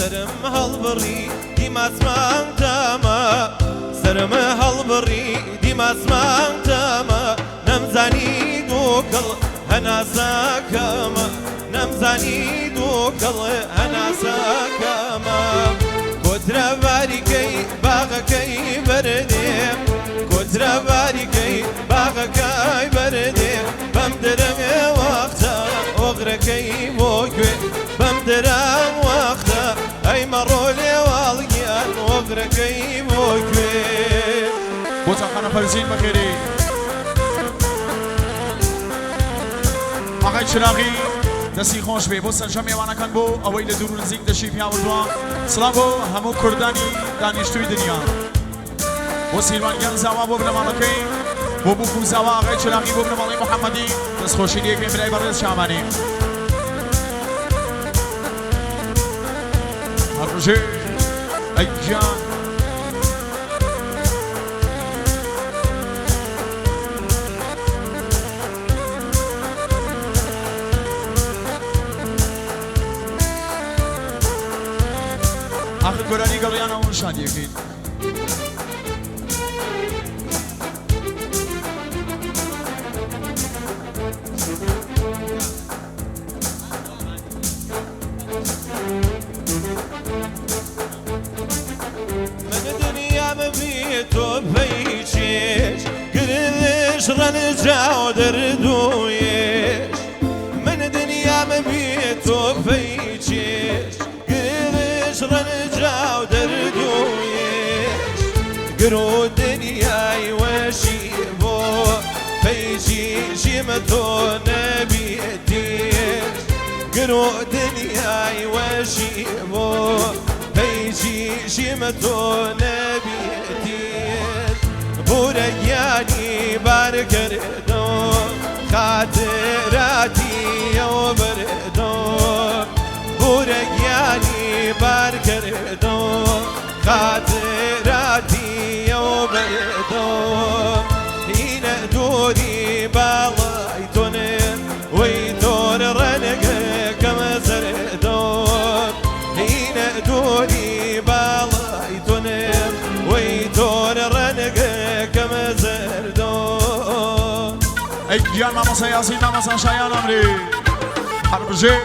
سەرم هەڵبڕی دیماسمان تامە، سەرم هەڵبڕی دیماسمان تامە، نەمزانی دووکەڵ هەناسەکەمە، نەمزانی دووکەڵ هەناسەکەمە. کۆترە باریکەی باغەکەی بەردێ، کۆترە باریکەی باغەکەی بەردێ، بەم درەنگ وەختە ئۆغرەکەی بۆ کوێ، بەم درەنگ وەختە ئەی مەڕۆ لێواڵ گیان ئۆغرەکەی بۆ کوێ. بۆ چاخانە فەرزین بەخێری ئاغای چراغی دەستی خۆش بێ بۆ سەرجەم مێوانەکان بۆ ئەوەی لە دوور و نزیک دەشی پیاوردووە. سڵاو بۆ هەموو کوردانی دانیشتووی دنیا، بۆ سیروان گیان زاوا، بۆ بنەماڵەکەی، بۆ بووک و زاوا ئاغای چراغی، بۆ بنەماڵەی محەممەدی دەستخۆشی لێکەین برای بەڕێز شابانی. هەربژێ ئەی گیان. ئاخر گۆرانی گەڕیانەوە شادیەکەین. من دنیام بی تۆ پەیچێش گرش ڕەنجا و دەردوویش، من دنیام بی تۆ پەیچێش گرش ڕەنجا و دەردوویش، گرو دنیای وەشی بۆ پەیچی ژیمە تۆ نەبیتیش، گرو دنیای وەشی بۆ پەیچی ژیمە تۆ نەبیتیش، بورە گیانی بارکردۆ خاتراتی ئەو بردۆ، بورە گیانی بارکردۆ خاتراتی ئەو بردۆ، هینە دووری باڵای تۆنێ وەی تۆر ڕەنگەکەم زەردۆ، هینە دووری باڵای تۆنێ وەی تۆر ڕەنگەکەم زەردۆ. ئەی گیان مامۆستا یاسین، مامۆستا شایان ئەمری هەربژێ.